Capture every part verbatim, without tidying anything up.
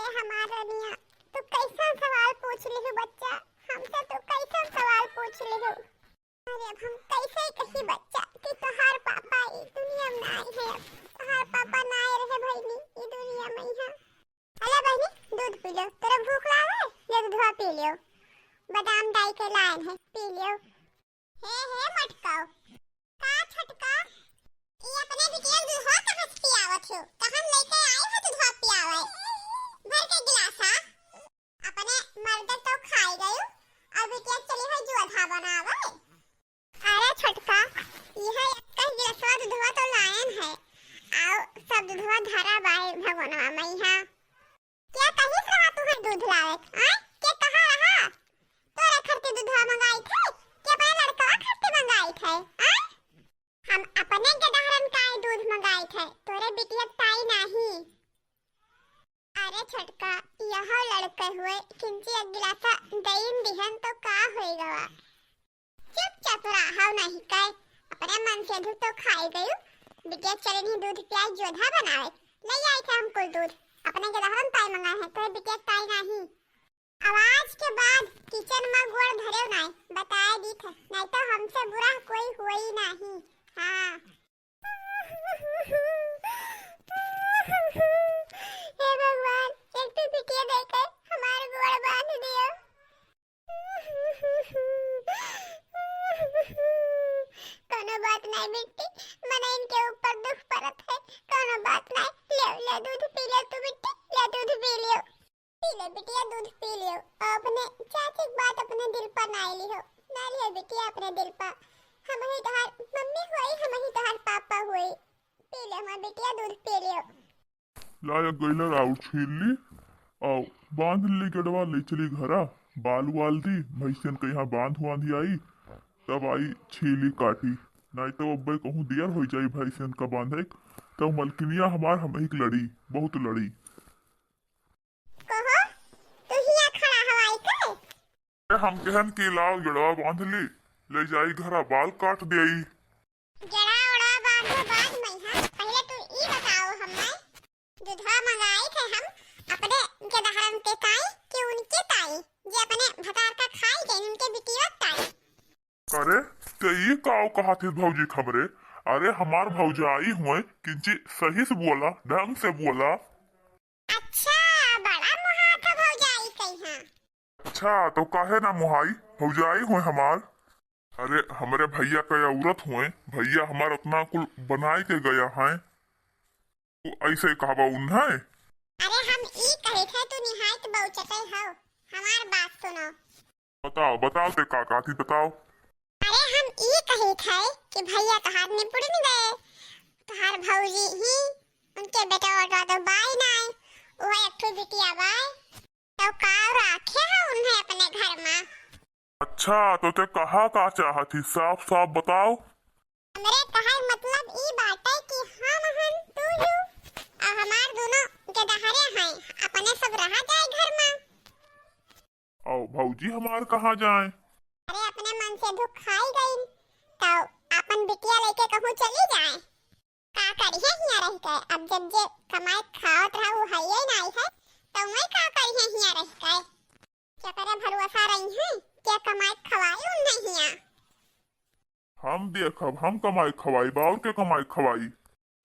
ए हमार रनिया, तू कैसन सवाल पूछ लिहू बच्चा? हमसे तू कैसन सवाल पूछ लिहू? अरे अब हम कैसे कही बच्चा कि तोहार पापा ई दुनिया में नाई है, तोहार पापा नाई रहे बहिनी ई दुनिया में यहाँ। अरे बहिनी, दूध पी लो, तोरा भूख लागे, ये दूधवा पी लो, बादाम डाई के लायन है, पी लो। हे, हे मोटकाऊ, का छोटका? ई अपने बिटिया दूधवा कहाँ से पियावत हो? कहाँ लइके आई हो दूधवा पियावे? भर के गिलासा। अपने मर्द तो खाई गयू, और बिटिया चली है जोधा बनावे। अरे छोटका, यह एक गिलासवा दूधवा तो लायन है, और सब दूधवा धरा बाए भगवानवा मैया। क्या कहिस रहा तुहैं दूध लावे? आय? के कहा रहा? तोरे खरते दूधवा मंगाई थे? के अपने लड़कवा खरते मंगाई थे? आय? हम अपने गदहरन काय दूध मंगाई थे, तोरे बिटिया ताई नाही। अरे छोटका, यह लड़के हुए, किंची एक गिलासा दईन दिहन तो का होई गवा? चुपचाप रहा नहीं काय, अपने मन से धू तो खाई गयू। बिटिया चले नहीं दूध पियाई जोधा बनावे, ले आई थे हम कुल दूध, अपने गदहरन ताई मंगाए हैं, तोरे बिटिया ताई नाही। आवाज के बाद किचन में गोड़ धरेव नाय, बताए दी थे, नहीं तो हमसे बुरा कोई हुई नहीं। हाँ। हे भगवान, एक ठो बिटिया देके हमार गोड़ बांध दियो। कोनो बात नहीं बिट्टी, मनइन के ऊपर दुख परत है, कोनो बात नहीं। ले, ले दूध पी ले तू बिट्टी, ले दूध पी लियो। पी ले बिटिया, दूध पी लियो। अपने चाची के बात अपने दिल पर ना लिहो, ना लिहो बिटिया अपने दिल पर। हम ही तोहार मम्मी होई, हम ही तोहार पापा होई। पी ले हमार बिटिया, दूध पी लियो। लाया गैलर आउर छील ली, आउ बांध ली गड़वा, ले चली घरा। बाल वाल दी, भैंसियन के यहाँ बांध वांध आई, तब आई छीली काटी। नहीं तो अब्बे कहूँ दियर हो जाई भैंसियन का बांधे, तब मलकिनिया हमार हमही के लड़ी, बहुत लड़ी। कहो, तू हियाँ खड़ा हवाई के? अरे हम कहन कि लाओ जड़वा बांध ली, ले जाई घरा बाल काट देई। जड़ा उड़ा बांधे बाद में, हाँ, पहले तू ई बताओ हमें, दूधवा मंगाई थे हम, अपने के दहरन के ताई कि उनके ताई, जे अपने भतार का खाई गई, उनके बिटिया ताई। अरे, ते ई काव कहा थे भौजी खबरे? अरे, हमार भौजाई हुए, किंची सही से बोला, ढंग से बोला। अच्छा, बड़ा मुहात भौजाई कही हाँ। अच्छा, तो काहे ना मुहाई, भौजाई हुए हमार। अरे, हमरे भैया के औरत हुए, भैया हमार उतना कुल बनाए के गया है। तू ऐसे कहबा उन्हें? अरे, हम ई कहे थे, तू निहायत बहुचटे हो, हमार बात सुनो। बताओ, बताओ, ते का कहती, बताओ। अरे, हम ई कही थे कि भैया तोहार निपुड़िन गए, तोहार भौजी ही, उनके बेटा ओटा तो बाई नाई, वो एक ठो बिटिया बाई, तो का राखे है उन्हें अपने घर में? अच्छा, तो ते कहा का चाहत ही, साफ साफ बताओ। हमरे कहे मतलब ई बाटे कि हम हन तू यू, और हमार दोनों के दहरे हैं, अपने सब रहा जाए घर में। और भौजी हमार कहाँ जाए? अरे, अपने मन से दुख खाई गई, तो अपन बिटिया लेके कहूँ चली जाए। का करिहे हियाँ रह के? अब जब जे कमाए खावत रहा, वो हइये नाई है, तो मैं का करिहे हियाँ रह के? क्या करे भरोसा रही है, क्या कमाए खवाई उन्हें हियाँ? हम देखब, हम कमाए खवाई, बाउर के कमाए खवाई।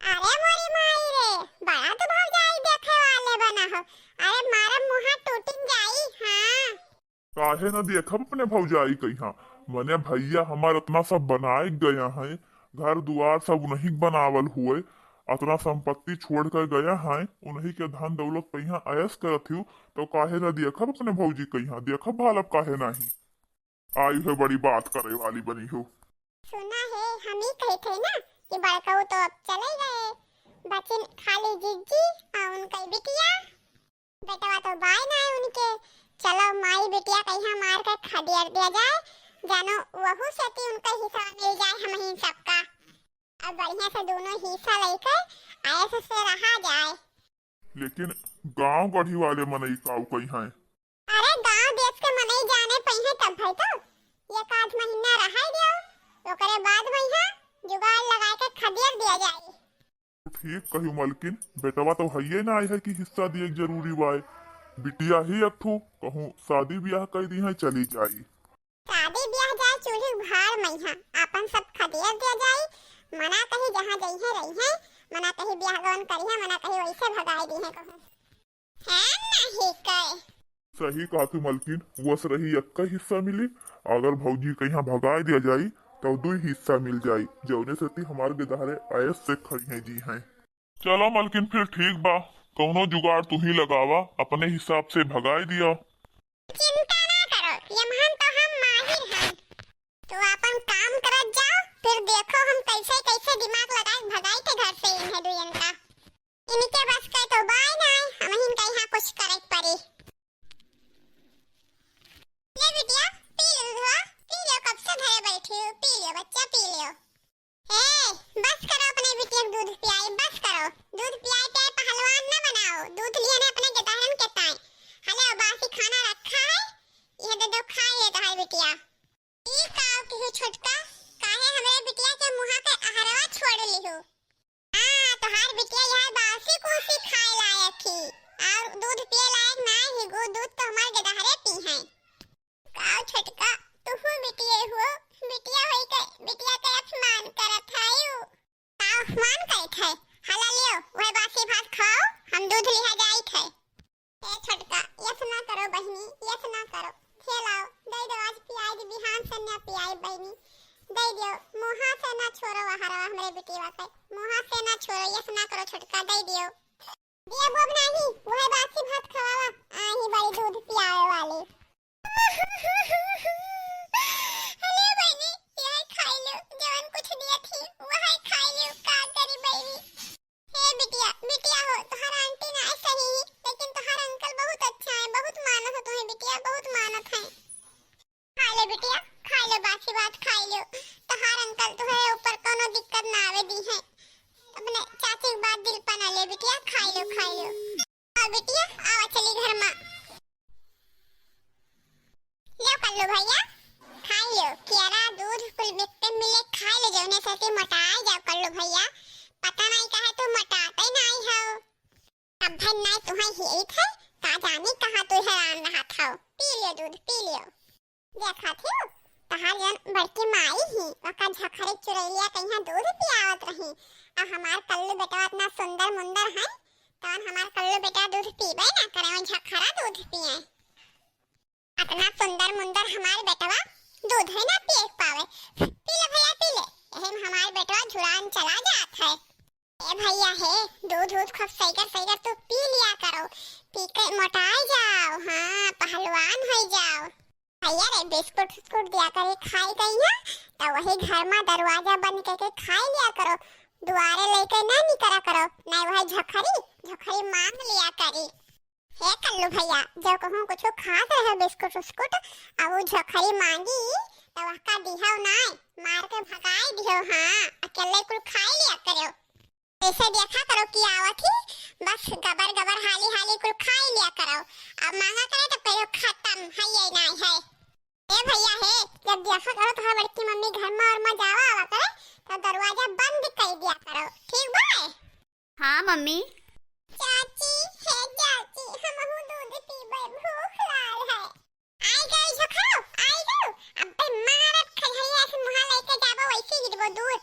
अरे मोरी माई रे, बड़ा तो भौजाई देखे वाले बना हो। अरे मारा मुँहा टूटिन जाई, हाँ। काहे न देखब अपने भौजाई कहिया, मने भैया हमार इतना सब बनाए गया है, घर दुआर सब उन्हीं के बनावल हुए, इतना संपत्ति छोड़ कर गया है, उन्हीं के धन दौलत कहिया ऐश करत हूँ, तो काहे न देखब अपने भौजी कहिया, देखब भालब काहे नहीं। आई है बड़ी बात करे वाली बनी हो। सुना है, हम ही कहे थे ना कि बड़काऊ तो अब चले गए, बचिन खाली जिज्जी और उनका बिटिया। बेटवा तो बाय ना है उनके। चलो माई बिटिया कहिया मार के खदेड़ दिया जाए, जानो वहू सेती उनका हिस्सा मिल जाए, हम ही सबका। अब बढ़िया से दोनों हिस्सा लेके ऐश से रहा जाए। लेकिन गांव गढ़ी वाले मनई काऊ कही हैं। अरे गांव देश के मनई जाने पइहे तब भाई तो एक आध महीना रहाई दियो, ओकरे बाद भैया जुगाड़ लगाए के खदेड़ दिया जाए। ठीक कही मलकिन, बेटवा तो हइये ना आए है कि हिस्सा दिए के जरूरी बाय। बिटिया ही एक ठो, कहूँ शादी ब्याह कइ दिहैं, चली जाई। शादी ब्याह जाए चूल्ही भाड़ मइहाँ, आपन सब खदेड़ दिया जाई। मना कही जहाँ जइहैं रहिहैं, मना कही ब्याह गवन करिहैं, मना कही वइसे भगाइ दिहैं कहूँ। है नहीं कहे। सही कहत हू मलकिन, वस रही एक्कै हिस्सा मिली, अगर भौजी कहियाँ भगाइ दिया जाई तउ दुइ हिस्सा मिल जाई, जउने सेती हमार गेदहरे ऐस से खइहैं जीहैं। चलो मलकिन, फिर ठीक बा, कउनो जुगाड़ तुहीं लगावा, अपने हिसाब से भगाइ दिया। चिंता ना करो, यमहन तो हम माहिर हन। तू आपन काम करत जाओ, फिर देखो हम कइसे कइसे दिमाग लगाइ भगाइ के घर से इन्हें दुइयन का। इनके बस के तो बाय नाय, हमहिन का यहाँ कुछ करे के पड़ी। ले बिटिया, पी ले दूधवा, पी ले, कब से धरे बैठी हो, पी ले बच्चा, पी ले। ए, बस करो अपने बिटिया के दूध पियाई, बस करो। दूध पियाई पियाई पहलवान न बनाओ। दूध लिहे ने अपने गेदहरन के ताई। हले बासी खाना रखा है, यह दे दो, खाइ ले तोहार बिटिया। ई काव किहू छोटका, काहे हमरे बिटिया के मुहा के अहरवा छोड़ लिहू? हाँ, तोहार बिटिया यह बासी कुसी खाए लायक ही, और दूध पिए लायक ना ही, गो दूध तो हमार गेदहरे पीहैं। काव छोटका, तुहू बिटिये हुओ, बिटिया होई के बिटिया के अपमान करत हयू। काव अपमान करत है? हला लियो, वह बासी भात खाओ, हम दूध लिहा जाइत है। ए छोटका, यस ना करो बहिनी, यस ना करो। खेलाओ, दे दो आज पियाई दी, बिहान से ना पियाई बहिनी। दे दियो, मुहा से ना छोड़ो अहरवा हमरे बिटिया के, मुहा से ना छोड़ो, यस ना करो छोटका, दे दियो। दिया बोब नाही, वह बासी भात खवावा, आही बड़ी दूध पियावे वाली। अरे बहिनी, यह खाई लो, जवन कुछ दिया थी, वह खाई लो, का करी बहिनी? हे बिटिया, बिटिया हो, तोहार आंटी ना सही, लेकिन तोहार अंकल बहुत अच्छा है, बहुत मानत हो तुम्हें बिटिया, बहुत मानत है। खा ले बिटिया, खा ले, बासी भात खाई लो। तोहार अंकल तोहरे ऊपर कउनो दिक्कत ना आवे दीहैं। अपने चाची के बात दिल पर ना ले बिटिया, खाई लो, खाई लो। आओ बिटिया, आवा चली घर मा। लो कल्लू भइया, खाई लो। केरा, दूध कुल बिकते मिले, खाई लो, जउने सेती मोटाई जाओ कल्लू भइया। पता नाई काहे तू मोटाते नाई हो। अब भन नाई तुम्हें हियत है, का जानी कहाँ तू हैरान रहत हो। पी लियो दूध, पी लियो। देखत हो, तहार जौन बड़की माई ही, ओका झखरी चुरैलिया कहियाँ दूध पियावत रही, आ हमार कल्लू बेटवा इतना सुंदर मुंदर है, तौन हमार कल्लू बेटवा दूध पीबे ना करे, वो झखरा दूध पिए। इतना सुंदर मुंदर हमार बेटवा दूध है ना पिए पावे। पी ले भइया, पी ले, यही में हमार बेटवा जुड़ान चला जात है। ए भइया हे, दूध दूध खूब सइगर सइगर तू पी लिया करो, पी के मोटाई जाओ, हाँ, पहलवान होइ जाओ। भइया रे, बिस्कुट उस्कुट दिया करे खाई गई है, तो वही घर मा दरवाजा बंद करके खाई लिया करो, दुआरे लेके ना निकरा करो, नहीं वह झखरी, झखरी मांग लिया करी। हे कल्लू भइया, जो कहूँ कुछ खात रहे बिस्कुट उस्कुट, अब वो झखरी मांगी, तो वहका दिहो नाय, मार के भगाई दिहो, हाँ, अकेले कुल खाई लिया करो। ऐसे देखा करो कि आवत ही, बस गबर गबर हाली हाली कुल खाई लिया करो, अब मांगा करे तो कहो खत्म है, ये नाय है। ए भइया हे, जब देखा करो तोहार बड़की मम्मी घर मा और मा जावा आवा करे, तो दरवाजा बंद कर दिया करो, ठीक बा? हाँ मम्मी। चाची, हे चाची, हमहू दूध पीबे, भूख लाल है। आई गई झखरो, आई गई। अबे मारत खजहरिया से मुहा लेके जाबो, वैसे गिरबो दूर।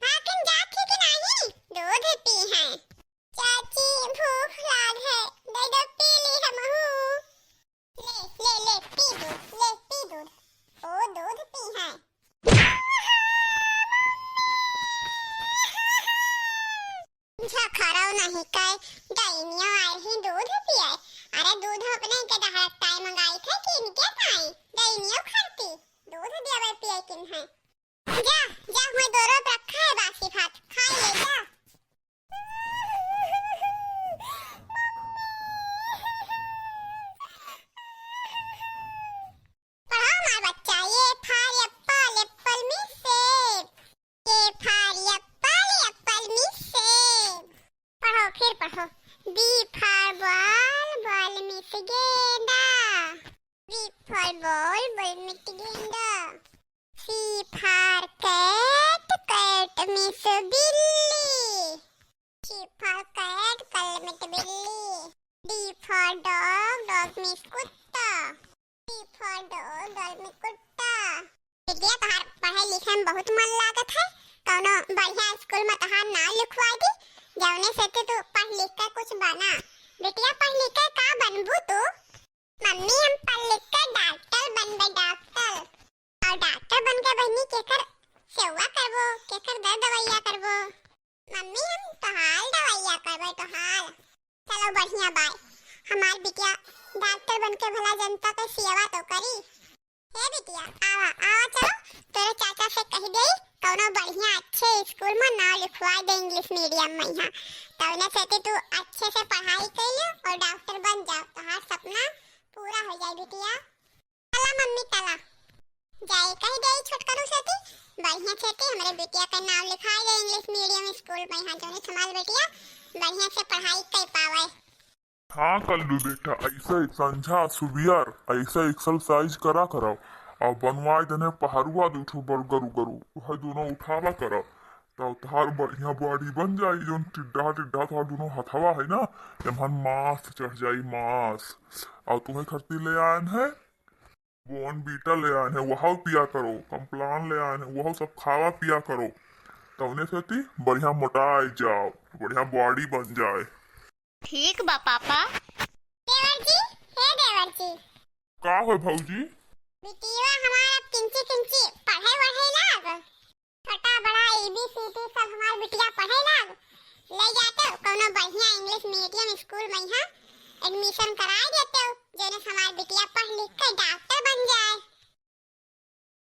भागिन जात ही कि नहीं? दूध पी है। चाची, भूख लाल है, दे दो पी ली हमहू। ले, ले, ले, पी दूध, ले, पी दूध। ओ दूध पी है। झखरो नहीं कहे, डैनियो आए ही दूध पिए। अरे दूध अपने के डहरत ताई मंगाई थे कि इनके ताई? डैनियो खरती दूध देवे पिए किन है। जा, जा, हुए दो रोप रखा है बासी भात, खा ले जा। पढ़ो हमार बच्चा, A for apple, apple means सेब। A for apple, apple means सेब। पढ़ो, फिर पढ़ो। B for ball, ball means गेंदा। B for ball, ball means गेंदा। C for cat, cat means बिल्ली। C for cat, cat means बिल्ली। D for dog, dog means कुत्ता। D for dog, dog means कुत्ता। बिटिया, तोहार पढ़े लिखे में बहुत मन लागत है, कौनो बढ़िया स्कूल में तोहार नाम लिखवा दी, जौने से तू पढ़ लिख के कुछ बना। बिटिया, पढ़ लिख के का बनबू तू? मम्मी, हम पढ़ लिख के डॉक्टर बनबे, डॉक्टर। और डॉक्टर बन के बहिनी केकर सेवा करबो, केकर दर्द दवैया करबो? मम्मी, हम तोहार दवैया करबे, तोहार। चलो बढ़िया बाय, हमार बिटिया डॉक्टर बन के भला जनता के सेवा तो करी। हे बिटिया, आवा, आवा, चलो, तोरे चाचा से कह देई, कौनो बढ़िया अच्छे स्कूल में नाम लिखवा दे English medium में यहाँ। तौने से तू अच्छे से पढ़ाई कर लियो और डॉक्टर बन जाओ, तोहार सपना पूरा हो जाए बिटिया। चला मम्मी, चला। जाए कह देई छोटकरू से ती, बढ़िया से ती हमरे बिटिया का नाम लिखा दे English medium स्कूल में, यहाँ जौने से हमार बिटिया बढ़िया से पढ़ाई कर पावे। हाँ कल्लू बेटा, ऐसे संझा सुबियर ऐसे exercise करा करव, और बनवाए देने पहरुआ दू ठो बड़ गरु गरु, वह दोनों उठावा करव, तब तोहार बढ़िया body बन जाई। जौन टिड्ढा टिड्ढा तोहार दोनों हथवा है ना, एमहन मांस चढ़ जाई, मांस। और तुहे खातिर ले आयन है Bournvita ले आयन है, वह पिया करो, Complan ले आयन है, वह सब खावा पिया करो, तौने से ती बढ़िया मोटाए जाओ, बढ़िया body बन जाए। ठीक बा पापा। देवर जी, हे देवर जी। का हो भौजी? बिटिया हमारा किंची किंची पढ़े वढ़े लाग। छोटा बड़ा A B C D सब हमार बिटिया पढ़े लाग। ले जाते हो कौनो बढ़िया English medium स्कूल में यहाँ admission कराए देते हो, जेने से हमार बिटिया पढ़ लिख के डॉक्टर